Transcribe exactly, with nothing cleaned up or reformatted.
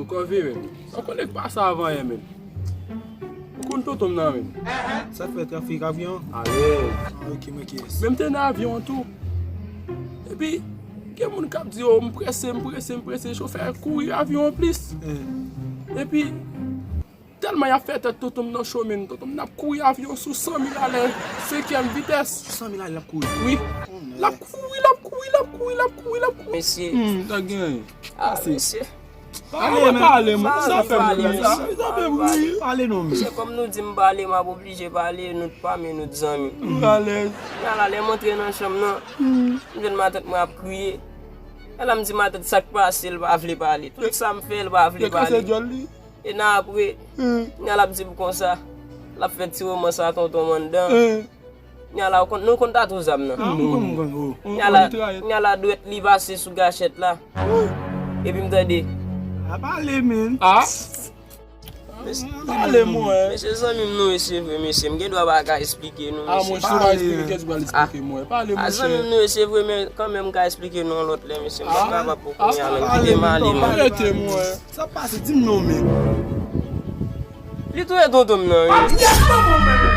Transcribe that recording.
Kòve, men. Sa konnen k pase avan yè, men. Ou konn tonton m nan, men. Sa fè trafik avyon? Alèz. Ah, ok, mwen ki yes. Men m te nan avyon an tou. Epi, gen moun k ap di, "Oh, m prese, m prese, m prese." Chofè kouri avyon an plis. Eh. Epi, tèlman y ap fè tèt tonton m nan cho, men, tonton m nan ap kouri avyon sou san mil alè, senkyèm vitès. San mil alè l ap kouri? Wi. Oh, men. L ap kouri, l ap kouri, l ap kouri, l ap kouri, l ap kouri. Mesye. Hmm, sa gen. Ah, mesye. Pale, pale, mwen, sa fè m ri sa. Sa fè m ri. Pale non, men. Se kòm nou di m pale, m ap oblije pale, nou t pa men nou t zanmi. M alèz. Yala, lè m antre nan chanm nan, m jwenn matant mwen ap kriye. Yala, m di matant sa k pase, l pa vle pale. Tout sa m fè, l pa vle pale. Yo kase dyòl li. E nan apre, yala ap di m konsa, l ap fè ti romans a tonton m anndan. Nyala, ou konn, nou konn tatouza m nan. Ah, m konn, m konn, oh. Nyala, nyala dwèt li pase sou gachèt la. Epi m tande. A pale, men. Ah. Pale, mwen. Mesye, zanmi m nou ye, se vre, mesye. M gen dwa pa ka esplike nou, mesye. Ah, mwen, si w pa esplike, kiyès ki pral esplike, mwen? Pale, monchè. Ah, zanmi m nou ye, se vre, men kanmenm, m ka esplike nou yon lòt lè, mesye. M pa kapab pou kounye a, men. Kite m ale, mwen. Arete, mwen. Sa pase, di m non, men. Li touye tonton m nan, wi. Ah, yes, tonton m, men.